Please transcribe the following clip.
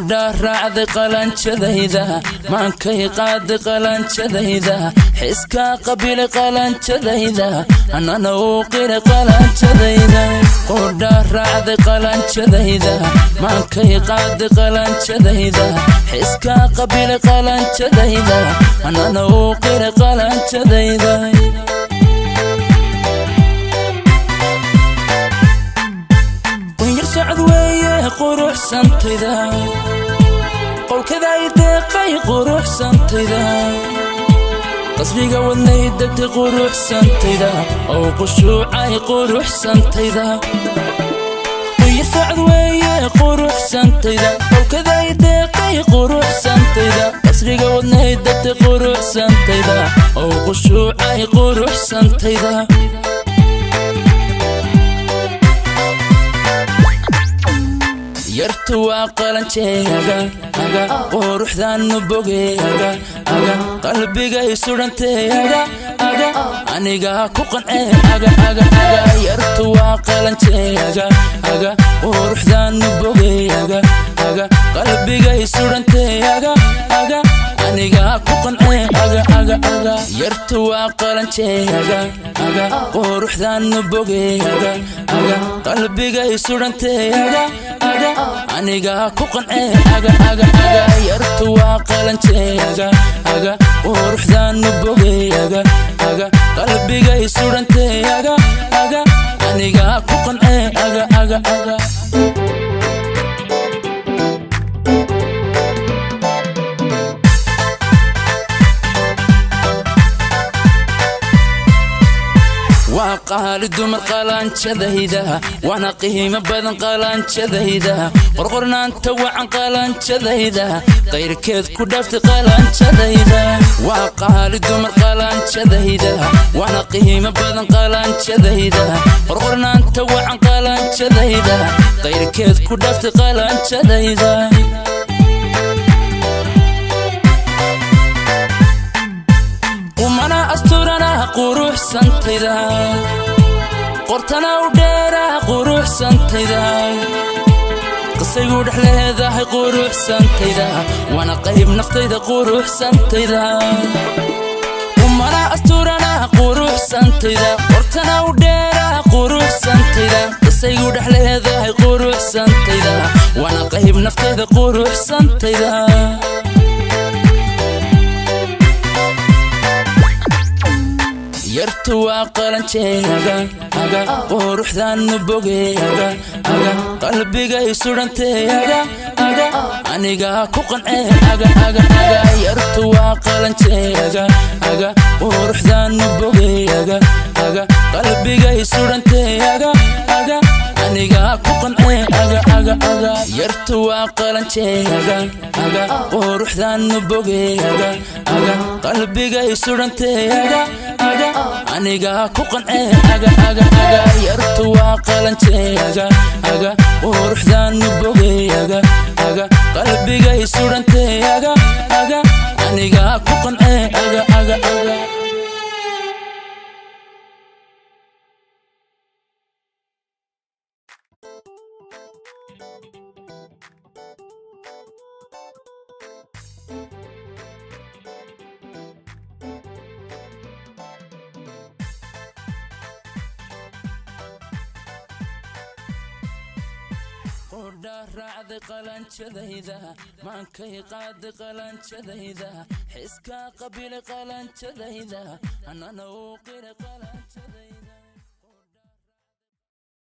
Qudha raacday qalanjadayda, maankay qaaday qalanjadayda, xiskaa qabiilay qalanjadayda, anana uu qiray qalanjadayda. Qudha raacday qalanjadayda, maankay qaaday qalanjadayda, xiskaa qabiilay qalanjadayda, anana uu qiray qalanjadayda. Qunyar socod weeye quruxsantayda, qowlkada ay deeqay quruxsantayda, qasriga wadnay degtay quruxsantayda, oo qushuucay quruxsantayda. Qunyar socod weeye quruxsantayda, qowlkada ay deeqay quruxsantayda, qasriga wadnay degtay quruxsantayda, oo qushuucay quruxsantayda. Yartu waa qalanjeega aga, quruxdaanu bogeega aga, qalbigay sudhanteega aga, anigaa ku qancee aga aga aga. Yartu waa qalanjeega aga, quruxdaanu bogeega aga, qalbigay sudhanteega aga, anigaa ku qancee aga aga aga. Yartu waa qalanjeega aga, quruxdaanu bogeega aga, qalbigay sudhanteega aga, anigaa ku qancee aga aga aga. Yartu waa qalanjeega aga, quruxdaanu bogeega aga, qalbigay sudhanteega aga, anigaa ku qancee aga aga aga. Waa qaali dumar qalanjadayda, waana qiimo badan qalanjadayda, qorqornaanta wacan qalanjadayda, qayrkeed ku dhaaftay qalanjadayda. Waa qaali dumar qalanjadayda, waana qiimo badan qalanjadayda, qorqornaanta wacan qalanjadayda, qayrkeed ku dhaaftay qalanjadayda. Qumana asturana quruxsantayda, qortana u dheera quruxsantayda, qisaygu dhex leedahay quruxsantayda, waana qayb naftayda quruxsantayda. Qumana asturana quruxsantayda, qortana u dheera quruxsantayda, qisaygu dhex leedahay quruxsantayda, waana qayb naftayda quruxsantayda. Yartu waa qalanjeega aga, quruxdaanu bogeega aga, qalbigay sudhanteega aga, anigaa ku qancee aga aga aga. Yartu waa qalanjeega aga, quruxdaanu bogeega aga, qalbigay sudhanteega aga, anigaa ku qancee aga aga aga. Yartu waa qalanjeega aga, quruxdaanu bogeega aga, qalbigay sudhanteega aga, anigaa ku qancee aga aga aga. Yartu waa qalanjeega aga, quruxdaanu bogeega aga, qalbigay sudhanteega aga, anigaa ku qancee aga aga aga. Qudha raacday qalanjadayda, maankay qaaday qalanjadayda, xiskaa qabiilay qalanjadayda, anana uu qiray qalanjadayda.